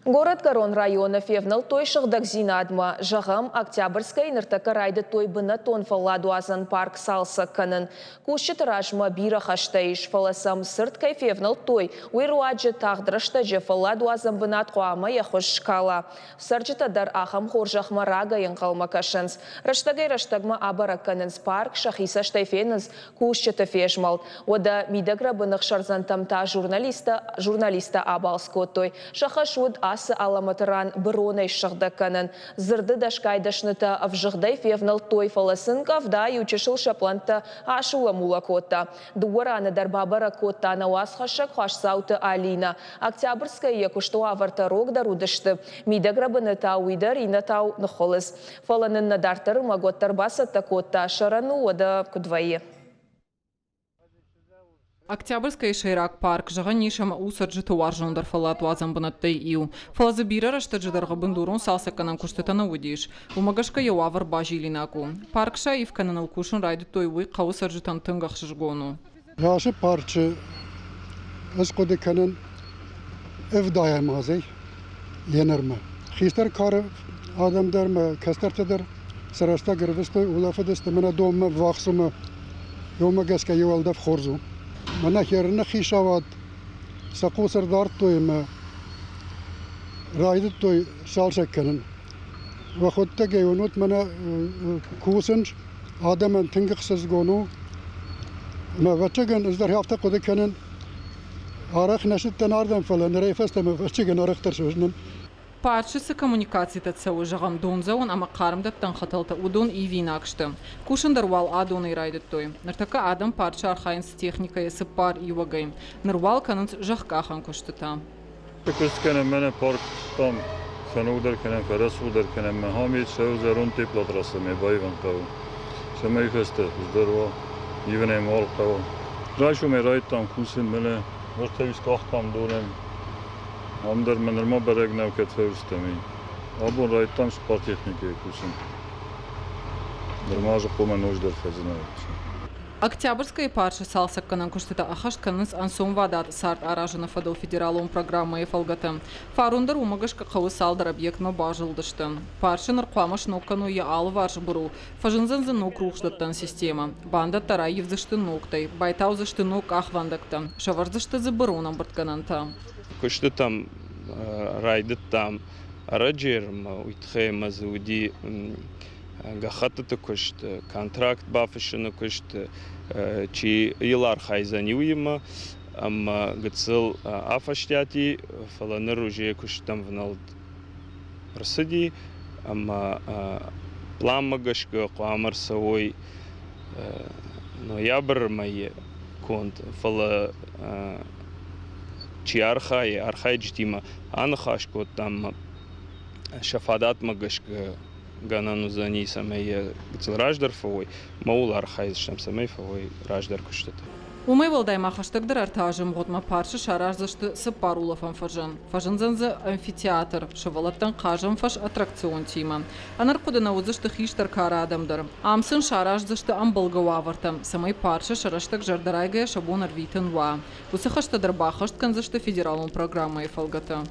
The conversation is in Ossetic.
Горӕтгӕрон районы февнӕлдтой сыгъдӕгдзинадмӕ. Зӕгъӕм, Октябрьскӕйы ныртӕккӕ райдыдтой бынӕттон фӕлладуадзӕн парк цалцӕг кӕнын. Кусджыты размӕ бирӕ хӕстӕ ис, фӕлӕ сӕм цырд кӕй февнӕлдтой, уый руаджы тагъд рӕстӕджы фӕлладуадзӕн бынат хъуамӕ йӕ хуыз скала. Цӕрджытӕ дӕр ахӕм хорзӕхмӕ рагӕй ӕнхъӕлмӕ кӕсынц. Рӕстӕгӕй-рӕстӕгмӕ абӕрӕг кӕнынц парк, сӕхи цӕстӕй фенынц кусджыты фезмӕлд. Уӕдӕ мидӕгрӕбыны ӕхсӕрдзӕнтӕм та журналисттӕ журналисттӕ абалц кодтой. Сӕ хӕс уыд ацы алӕмӕты ран быронӕй ссыгъдӕг кӕнын. Дзырды дӕсгай дӕснытӕ ӕвзыгъдӕй февнӕлдтой, фӕлӕ сын къӕвда иу чысыл сӕ пълӕнттӕ асула-мула кодта. Дыууӕ раны дӕр бабӕрӕг кодта нӕ уацхӕссӕг Хуасдзауты Алинӕ. Октябрьскӕйы йӕ куысты уавӕртӕ рогдӕр уыдысты, мидӕгрӕбыны та уый дӕр иннӕтау ныххуылыдз. Фӕлӕ нын нӕ дарддӕры мӕг уӕддӕр бацӕттӕ кодта, сӕрӕн у, уӕдӕ куыд вӕййы. Октябрьскӕйы сӕйраг парк, зӕгъӕн ис, ӕмӕ у цӕрджыты уарзондӕр фӕлладуадзӕн бынӕттӕй иу. Фӕлӕ дзы бирӕ рӕстӕджы дӕргъы бындурон цалцӕггӕнӕн куыстытӕ нӕ уыдис. Уымӕ гӕсгӕ йӕ уавӕр базилинаг у. Парк саив кӕныныл кусын райдыдтой, уый хъӕуы цӕрджытӕн тынг ӕхсызгон у. Ацы парчы ӕз хъуыды кӕнын ӕвдайӕм азӕй енырмӕ. Хистӕр кары адӕм дӕр мӕ кӕстӕртӕ дӕр сӕ рӕстӕг ӕрвыстой, улӕфыдысты мӕнӕ донмӕ ввахс ӕмӕ уымӕ гӕсгӕ иу уӕлдӕф хорз у. Мӕнӕ хӕрыны хицауад сӕ хъус ӕрдардтой ӕмӕ райдыдтой цалцӕг кӕнын. Уӕхуӕдтӕгӕй уынут, мӕнӕ кусынц, адӕмӕн тынг ӕхсызгон у. Ӕмӕ ӕвӕццӕгӕн ӕз дӕр афтӕ хъуыды кӕнын, арӕх нӕ цыдтӕн ардӕм, фӕлӕ нырӕй фӕстӕмӕ ӕвӕццӕгӕн арӕхдӕр суыдзынӕн. Парчы цы коммуникацитӕ цӕуы, зӕгъӕм, дондзӕуӕн ӕмӕ хъармдӕттӕн хӕтӕлтӕ, уыдон ивинаг сты. Кусын дӕр уал адонӕй райдыдтой. Ныртӕккӕ адӕм парчы архайынц техникӕйы цыппар иуӕгӕй. Ныр уал кӕнынц зӕхкъахӕн куыстытӕ. Куыст кӕнӕм мӕнӕ парктӕм, фӕногдӕр кӕнӕм, фӕрӕсугъддӕр кӕнӕм. Ахӕм цӕуы зӕронд теплотрассӕмӕ баивын хъӕуы, цӕмӕй фӕстӕ хуыздӕр уа, ивын ӕй мал хъӕуы. Райсомӕй райдыдтам кусын, мӕнӕ уӕртӕ скъахтам донӕн. Ам дӕр мӕ нырма бӕрӕг нӕу, кӕд фӕуыдзыстӕм, уый. Абон райдыдтам спарттехникӕйы кусын. Нырма зыхъомӕ ноджыдӕр фӕзынӕг. Октябрьскӕйы парчы цалцӕггӕнӕн куыстытӕ ӕххӕст кӕнынц ӕнцонвадат цард аразыны фӕдыл федералон программӕйы фӕлгӕты. Фарон дӕр уымӕ гӕсгӕ хъӕуы цалдӕр объектмӕ базылдысты. Парчы ныр хъуамӕ сног кӕной йӕ алыварс быру, фӕзындзӕн дзы ног рухсдӕттӕн системӕ. Бандӕттӕ раивдзысты ногтӕй, байтаудзысты ног къахвӕндӕгтӕ, сӕвӕрдзысты дзы бырон ӕмбырдгӕнӕнтӕ. Куыстытӕм райдыдтам ӕрӕджы, уый тыххӕй ӕмӕ дзы уыди гӕххӕттыты куыст, контракт бафыссыны куыст, чи йыл архайдзӕни, уыимӕ. Ӕмӕ гыццыл афӕстиат и, фӕлӕ ныр уже куыстӕм внӕлд ӕрцыди ӕмӕ пъланмӕ гӕсгӕ хъуамӕ ӕрцӕуой ноябры мӕйы конд, фӕлӕ чи архайы, архайджытимӕ аныхас кодтам сӕ фадатмӕ гӕсгӕ гӕнӕн уыдзӕни, цӕмӕй йӕ гыццыл раздӕр фӕуой, ӕмӕ ууыл архайдзыстӕм, цӕмӕй фӕуой раздӕр куыстытӕ. Уымӕй уӕлдай ма хӕстӕгдӕр ӕртӕ азы мгъуыдмӕ парчы сараздзысты цыппар улӕфӕн фӕзӕн. Фӕзындзӕн дзы амфитеатр, сывӕллӕттӕн хъазӕн фӕз аттракционтимӕ. Ӕнӕрхъуыды нӕ уыдзысты хистӕр кары адӕм дӕр. Ам сын сараздзысты ӕмбӕлгӕ уавӕртӕ, цӕмӕй парчы сӕ рӕстӕг зӕрдӕрайгӕйӕ сӕ бон ӕрвитын уа. Уыцы хӕстӕ дӕр баххӕст кӕндзысты федералон программӕйы фӕлгӕты.